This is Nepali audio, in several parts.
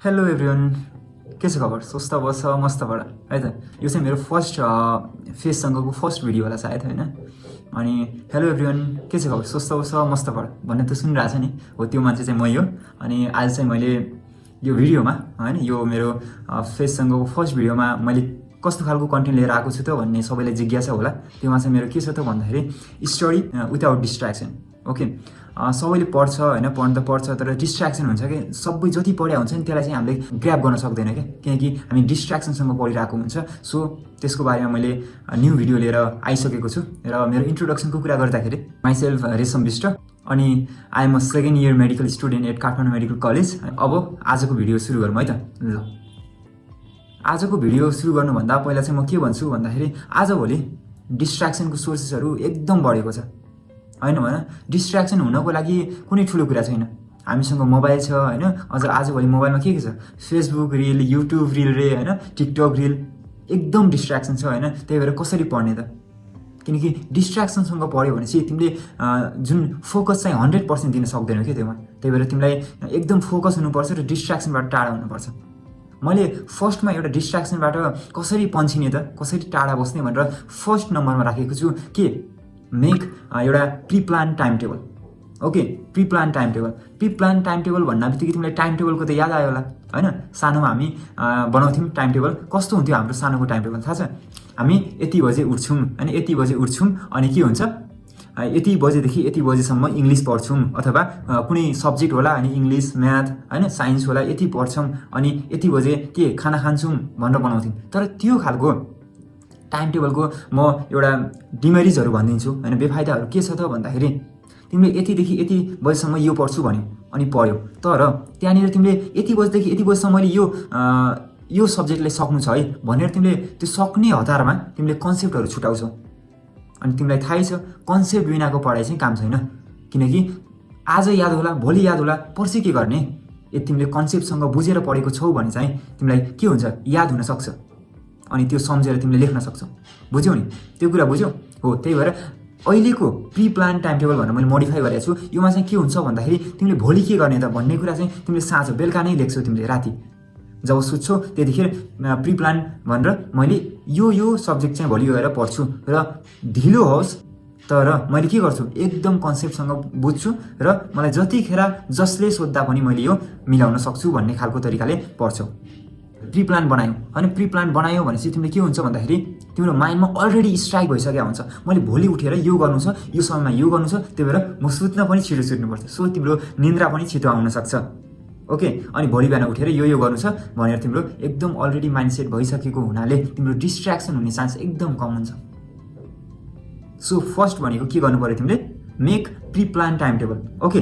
हेलो एभ्रिवान, के छ खबर? स्वस्थ बस मस्तबाट है त। यो चाहिँ मेरो फर्स्ट फेससँगको फर्स्ट भिडियो होला सायद होइन। अनि हेलो एभ्रिवान, के छ खबर? स्वस्थ बस मस्तबाट भन्ने त सुनिरहेको छ नि, हो त्यो मान्छे चाहिँ मै हो। अनि आज चाहिँ मैले यो भिडियोमा होइन, यो मेरो फेससँगको फर्स्ट भिडियोमा मैले कस्तो खालको कन्टेन्ट लिएर आएको छु त भन्ने सबैलाई जिज्ञासा होला। त्योमा चाहिँ मेरो के छ त भन्दाखेरि स्टडी विदाउट डिस्ट्र्याक्सन। ओके, सबैले पढ्छ होइन, पढ्न त पढ्छ, तर डिस्ट्र्याक्सन हुन्छ कि सबै जति पढ्या हुन्छ नि त्यसलाई चाहिँ हामीले ग्र्याब गर्न सक्दैन क्या, किनकि हामी डिस्ट्र्याक्सनसँग पढिरहेको हुन्छ। सो त्यसको बारेमा मैले न्यू भिडियो लिएर आइसकेको छु। र मेरो इन्ट्रोडक्सनको कुरा गर्दाखेरि माइसेल्फ रेशम बिष्ट, अनि I am a second year medical student at Kathmandu medical college. अब आजको भिडियो सुरु गरौँ है त। ल, आजको भिडियो सुरु गर्नुभन्दा पहिला चाहिँ म के भन्छु भन्दाखेरि आजभोलि डिस्ट्र्याक्सनको सोर्सेसहरू एकदम बढेको छ होइन भन। डिस्ट्र्याक्सन हुनको लागि कुनै ठुलो कुरा छैन। हामीसँग मोबाइल छ होइन, अझ आजभोलि मोबाइलमा के छ, फेसबुक रिल, युट्युब रिल रे होइन, टिकटक रिल, एकदम डिस्ट्र्याक्सन छ होइन। त्यही भएर कसरी पढ्ने त? किनकि डिस्ट्र्याक्सनसँग पढ्यो भने चाहिँ तिमीले जुन फोकस चाहिँ 100% दिन सक्दैनौ क्या त्योमा। त्यही भएर तिमीलाई एकदम फोकस हुनुपर्छ र डिस्ट्र्याक्सनबाट टाढा हुनुपर्छ। मैले फर्स्टमा एउटा डिस्ट्र्याक्सनबाट कसरी पन्छिने त, कसरी टाढा बस्ने भनेर फर्स्ट नम्बरमा राखेको छु के, मेक एउटा pre plan time table. Okay, pre plan time table. Pre plan time table भन्ने बित्तिकै तिमीलाई टाइम टेबलको त याद आयो होला होइन। सानोमा हामी बनाउँथ्यौँ टाइम टेबल। कस्तो हुन्थ्यो हाम्रो सानोको टाइम टेबल थाहा छ? हामी यति बजे उठ्छौँ अनि यति बजे उठ्छौँ, अनि के हुन्छ, यति बजेदेखि यति बजेसम्म इङ्ग्लिस पढ्छौँ, अथवा कुनै सब्जेक्ट होला अनि इङ्ग्लिस, म्याथ होइन, साइन्स होला, यति पढ्छौँ, अनि यति बजे के खाना खान्छौँ भनेर बनाउँथ्यौँ। तर त्यो खालको टाइम टेबलको म एउटा डिमेरिजहरू भनिदिन्छु होइन, बेफाइदाहरू के छ त भन्दाखेरि तिमीले यतिदेखि यति बजीसम्म यो पढ्छु भन्यो अनि पढ्यो, तर त्यहाँनिर तिमीले यति बजीदेखि यति बजीसम्म मैले यो सब्जेक्टलाई सक्नु छ है भनेर तिमीले त्यो सक्ने हतारमा तिमीले कन्सेप्टहरू छुटाउँछौ। अनि तिमीलाई थाहै छ कन्सेप्ट बिनाको पढाइ चाहिँ काम छैन। किनकि आज याद होला, भोलि याद होला, पर्सि के गर्ने? यदि तिमीले कन्सेप्टसँग बुझेर पढेको छौ भने चाहिँ तिमीलाई के हुन्छ, याद हुनसक्छ, अनि त्यो सम्झेर तिमीले लेख्न सक्छौ। बुझ्यौ नि? त्यो कुरा बुझ्यौ? हो, त्यही भएर अहिलेको प्री प्लान टाइम टेबल भनेर मैले मोडिफाई गरेको छु। योमा चाहिँ के हुन्छ भन्दाखेरि तिमीले भोलि के गर्ने त भन्ने कुरा चाहिँ तिमीले साँझ बेलुका नै लेख्छौ। तिमीले राति जब सुत्छौ त्यतिखेर प्री प्लान भनेर मैले यो सब्जेक्ट चाहिँ भोलि गएर पढ्छु, र ढिलो होस् तर मैले के गर्छु, एकदम कन्सेप्टसँग बुझ्छु र मलाई जतिखेर जसले सोद्धा पनि मैले यो मिलाउन सक्छु भन्ने खालको तरिकाले पढ्छौ। प्री प्लान बनायौ अनि प्री प्लान बनायो भनेपछि तिमीले के हुन्छ भन्दाखेरि तिम्रो माइन्डमा अलरेडी स्ट्राइक भइसकेको हुन्छ, मैले भोलि उठेर यो गर्नु छ, यो समयमा यो गर्नु छ, त्यही भएर म सुत्न पनि छिटो सुत्नुपर्छ। सो तिम्रो निन्द्रा पनि छिटो आउन सक्छ। ओके, अनि भोलि बिहान उठेर यो गर्नु छ भनेर तिम्रो एकदम अलरेडी माइन्डसेट भइसकेको हुनाले तिम्रो डिस्ट्र्याक्सन हुने चान्स एकदम कम हुन्छ। सो फर्स्ट भनेको के गर्नु पर्यो, तिमीले make pre plan time table. Okay,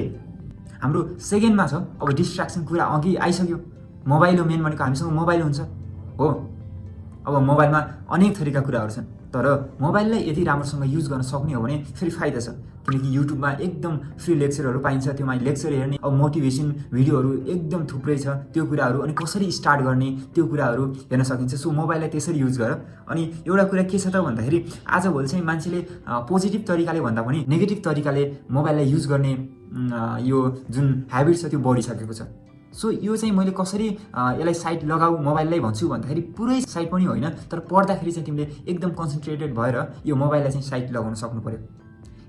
हाम्रो सेकेन्डमा छ अब डिस्ट्र्याक्सन कुरा अघि आइसक्यो। मोबाइल हो मेन भनेको, हामीसँग मोबाइल हुन्छ हो। अब मोबाइलमा अनेक थरीका कुराहरू छन्, तर मोबाइललाई यदि राम्रोसँग युज गर्न सक्ने हो भने फेरि फाइदा छ। किनकि युट्युबमा एकदम फ्री लेक्चरहरू पाइन्छ, त्योमा लेक्चर हेर्ने, अब मोटिभेसन भिडियोहरू एकदम थुप्रै छ, त्यो कुराहरू, अनि कसरी स्टार्ट गर्ने त्यो कुराहरू हेर्न सकिन्छ। सो मोबाइललाई त्यसरी युज गर। अनि एउटा कुरा के छ त भन्दाखेरि आजभोलि चाहिँ मान्छेले पोजिटिभ तरिकाले भन्दा पनि नेगेटिभ तरिकाले मोबाइललाई युज गर्ने यो जुन ह्याबिट छ त्यो बढिसकेको छ। सो यो चाहिँ मैले कसरी यसलाई साइड लगाऊ मोबाइललाई भन्छु भन्दाखेरि पुरै साइड पनि होइन, तर पढ्दाखेरि चाहिँ तिमीले एकदम कन्सन्ट्रेटेड भएर यो मोबाइललाई चाहिँ साइड लगाउन सक्नु पर्यो।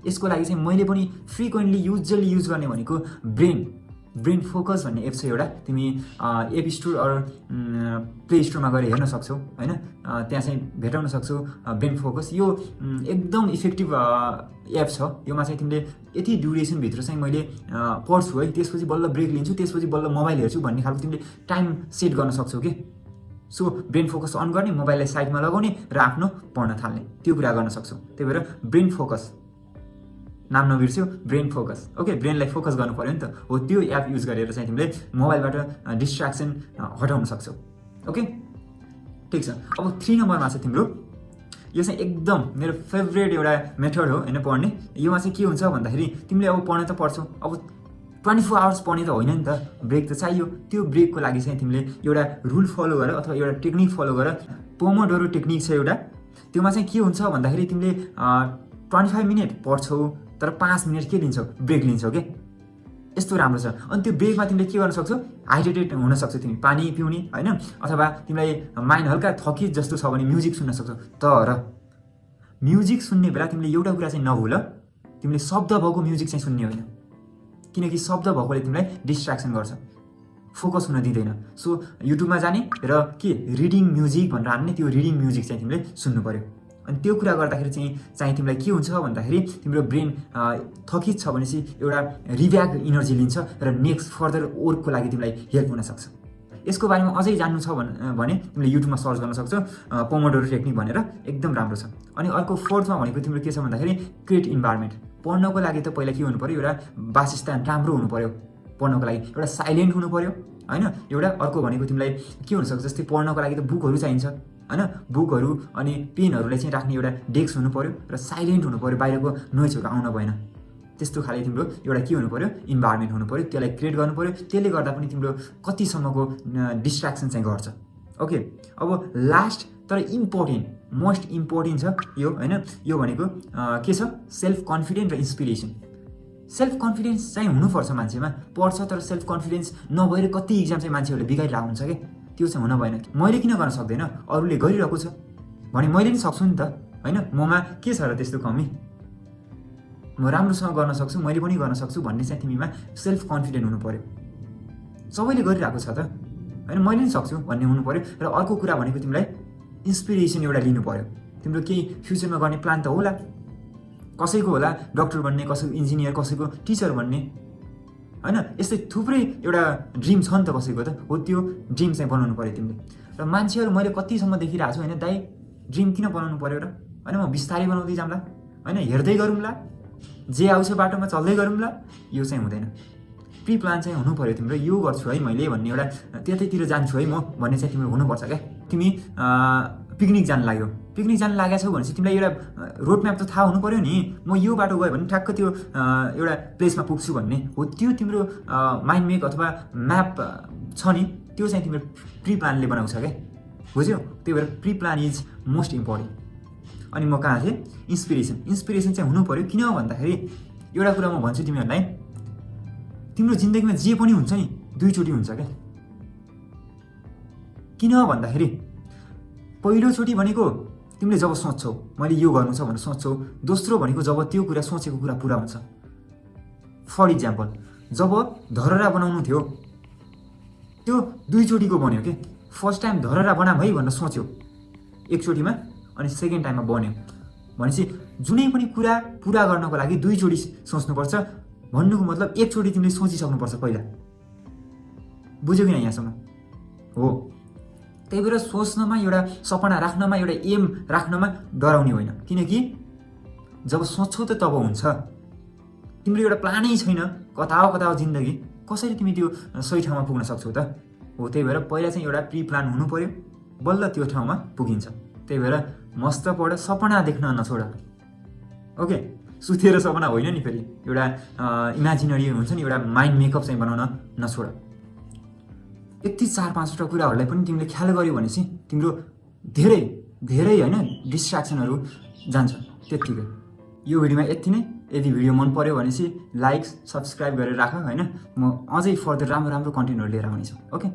यसको लागि चाहिँ मैले पनि फ्रिक्वेन्टली युजली युज गर्ने भनेको ब्रेन फोकस भन्ने एप छ एउटा, तिमी एप स्टोर अर प्ले स्टोरमा गएर हेर्न सक्छौ होइन, त्यहाँ चाहिँ भेटाउन सक्छौ ब्रेन फोकस। यो एकदम इफेक्टिभ एप छ। योमा चाहिँ तिमीले यति ड्युरेसनभित्र चाहिँ मैले पढ्छु है, त्यसपछि बल्ल ब्रेक लिन्छु, त्यसपछि बल्ल मोबाइल हेर्छु भन्ने खालको तिमीले टाइम सेट गर्न सक्छौ कि। सो ब्रेन फोकस अन गर्ने, मोबाइललाई साइडमा लगाउने र आफ्नो पढ्न थाल्ने, त्यो कुरा गर्न सक्छौ। त्यही भएर ब्रेन फोकस, नाम नबिर्स्यो, ब्रेन फोकस। ओके, ब्रेनलाई फोकस गर्नु पर्यो नि त, हो। त्यो एप युज गरेर चाहिँ तिमीले मोबाइलबाट डिस्ट्र्याक्सन हटाउन सक्छौ। ओके, ठिक छ। अब 3 नम्बरमा छ तिम्रो, यो चाहिँ एकदम मेरो फेभरेट एउटा मेथड हो होइन पढ्ने। योमा चाहिँ के हुन्छ भन्दाखेरि तिमीले अब पढ्न त पढ्छौ, अब 24 आवर्स पढ्ने त होइन नि त, ब्रेक त चाहियो। त्यो ब्रेकको लागि चाहिँ तिमीले एउटा रुल फलो गर अथवा एउटा टेक्निक फलो गर। पोमोडोरो टेक्निक छ एउटा, त्योमा चाहिँ के हुन्छ भन्दाखेरि तिमीले 25 मिनट पढ्छौ तर 5 मिनट के लिन्छौ, ब्रेक लिन्छौ के। यस्तो राम्रो छ। अनि त्यो ब्रेकमा तिमीले के गर्न सक्छौ, हाइड्रेटेड हुन सक्छौ, तिमी पानी पिउने होइन, अथवा तिमीलाई माइन्ड हल्का थकित जस्तो छ भने म्युजिक सुन्न सक्छौ। तर म्युजिक सुन्ने बेला तिमीले एउटा कुरा चाहिँ नभुल, तिमीले शब्द भएको म्युजिक चाहिँ सुन्ने होइन, किनकि शब्द भएकोले तिमीलाई डिस्ट्र्याक्सन गर्छ, फोकस हुन दिँदैन। सो युट्युबमा जाने र के रिडिङ म्युजिक भनेर हान्ने, त्यो रिडिङ म्युजिक चाहिँ तिमीले सुन्नु पर्यो। अनि त्यो कुरा गर्दाखेरि चाहिँ तिमीलाई के हुन्छ भन्दाखेरि तिम्रो ब्रेन थकित छ भनेपछि एउटा रिब्याक इनर्जी लिन्छ र नेक्स्ट फर्दर वर्कको लागि तिमीलाई हेल्प हुनसक्छ। यसको बारेमा अझै जान्नु छ भने तिमीले युट्युबमा सर्च गर्न सक्छौ, पोमोडोरो टेक्निक भनेर, एकदम राम्रो छ। अनि अर्को फोर्थमा भनेको तिम्रो के छ भन्दाखेरि क्रिएट इन्भाइरोमेन्ट। पढ्नको लागि त पहिला के हुनु पर्यो, एउटा वासस्थान राम्रो हुनु पर्यो पढ्नको लागि, एउटा साइलेन्ट हुनु पर्यो होइन। एउटा अर्को भनेको तिमीलाई के हुनसक्छ, जस्तै पढ्नको लागि त बुकहरू चाहिन्छ होइन, बुकहरू अनि पेनहरूलाई चाहिँ राख्ने एउटा डेस्क हुनु पर्यो र साइलेन्ट हुनु पर्यो, बाहिरको नोइजहरू आउन भएन। त्यस्तो खाले तिम्रो एउटा के हुनु पर्यो, इन्भाइरोमेन्ट हुनु पर्यो, त्यसलाई क्रिएट गर्नु पर्यो। त्यसले गर्दा पनि तिम्रो कतिसम्मको डिस्ट्र्याक्सन चाहिँ गर्छ। ओके, अब लास्ट तर इम्पोर्टेन्ट, मोस्ट इम्पोर्टेन्ट छ यो होइन। यो भनेको के छ, सेल्फ कन्फिडेन्ट र इन्सपिरेसन। सेल्फ कन्फिडेन्स चाहिँ हुनुपर्छ मान्छेमा, पढ्छ तर सेल्फ कन्फिडेन्स नभएर कति इक्जाम चाहिँ मान्छेहरूले बिगारिरहेको हुन्छ कि, त्यो चाहिँ हुन भएन। मैले किन गर्न सक्दैन, अरूले गरिरहेको छ भने मैले पनि सक्छु नि त होइन। ममा के छ र त्यस्तो कमी, म राम्रोसँग गर्न सक्छु, मैले पनि गर्न सक्छु भन्ने चाहिँ तिमीमा सेल्फ कन्फिडेन्ट हुनु पर्यो। सबैले गरिरहेको छ त होइन, मैले पनि सक्छु भन्ने हुनु पर्यो। र अर्को कुरा भनेको तिमीलाई इन्सपिरेसन एउटा लिनु पर्यो। तिम्रो केही फ्युचरमा गर्ने प्लान त होला, कसैको होला डक्टर बन्ने, कसैको इन्जिनियर, कसैको टिचर बन्ने होइन। यस्तै थुप्रै एउटा ड्रिम छ नि त कसैको त, हो त्यो ड्रिम चाहिँ बनाउनु पर्यो तिमीले। र मान्छेहरू मैले कतिसम्म देखिरहेको छु होइन, दाइ ड्रिम किन बनाउनु पर्यो र होइन, म बिस्तारै बनाउँदै जाउँला होइन, हेर्दै गरौँला, जे आउँछ बाटोमा चल्दै गरौँला, यो चाहिँ हुँदैन। प्री प्लान चाहिँ हुनु पर्यो तिम्रो, यो गर्छु है मैले भन्ने एउटा, त्यतैतिर जान्छु है म भन्ने चाहिँ तिम्रो हुनुपर्छ क्या। तिमी पिकनिक जान लाग्यो, पिकनिक जान लागेको छौ भनेपछि तिमीलाई एउटा रोड म्याप त थाहा हुनु पर्यो नि, म यो बाटो गयो भने ठ्याक्क त्यो एउटा प्लेसमा पुग्छु भन्ने हो। त्यो तिम्रो माइन्ड मेक अथवा म्याप छ नि, त्यो चाहिँ तिम्रो प्री प्लानले बनाउँछ क्या, बुझ्यौ। त्यही भएर pre plan is most important. अनि म कहाँ थिएँ, इन्सपिरेसन चाहिँ हुनु पर्यो। किन भन्दाखेरि एउटा कुरा म भन्छु तिमीहरूलाई, तिम्रो जिन्दगीमा जे पनि हुन्छ नि दुईचोटि हुन्छ क्या। किन भन्दाखेरि पहिलोचोटि भनेको तिमीले जब सोच्छौ मैले यो गर्नु छ भनेर सोच्छौ, दोस्रो भनेको जब त्यो कुरा सोचेको कुरा पुरा हुन्छ। फर इक्जाम्पल, जब धरहरा बनाउनु थियो त्यो दुईचोटिको बन्यो के। फर्स्ट टाइम धरहरा बनाऊँ है भनेर सोच्यो एकचोटिमा, अनि सेकेन्ड टाइममा बन्यो भनेपछि जुनै पनि कुरा पुरा गर्नको लागि दुईचोटि सोच्नुपर्छ। भन्नुको मतलब एकचोटि तिमीले सोचिसक्नुपर्छ पहिला, बुझ्यौ कि न यहाँसम्म हो। त्यही भएर सोच्नमा, एउटा सपना राख्नमा, एउटा एम राख्नमा डराउने होइन, किनकि जब सोच्छौ त तब हुन्छ। तिम्रो एउटा प्लानै छैन, कता हो जिन्दगी, कसरी तिमी त्यो सही ठाउँमा पुग्न सक्छौ त हो। त्यही भएर पहिला चाहिँ एउटा प्री प्लान हुनु पर्यो, बल्ल त्यो ठाउँमा पुगिन्छ। त्यही भएर मस्त पढ, सपना देख्न नछोड। ओके, सुतेर सपना होइन नि, फेरि एउटा इमेजिनरी हुन्छ नि, एउटा माइन्ड मेकअप चाहिँ बनाउन नछोड। यति 4-5वटा कुराहरूलाई पनि तिमीले ख्याल गर्यो भनेपछि तिम्रो धेरै धेरै होइन डिस्ट्र्याक्सनहरू जान्छ। त्यत्तिकै यो भिडियोमा यति नै। यदि भिडियो मन पर्यो भनेपछि लाइक सब्सक्राइब गरेर राख होइन, म अझै फर्दर राम्रो कन्टेन्टहरू लिएर आउनेछु। ओके।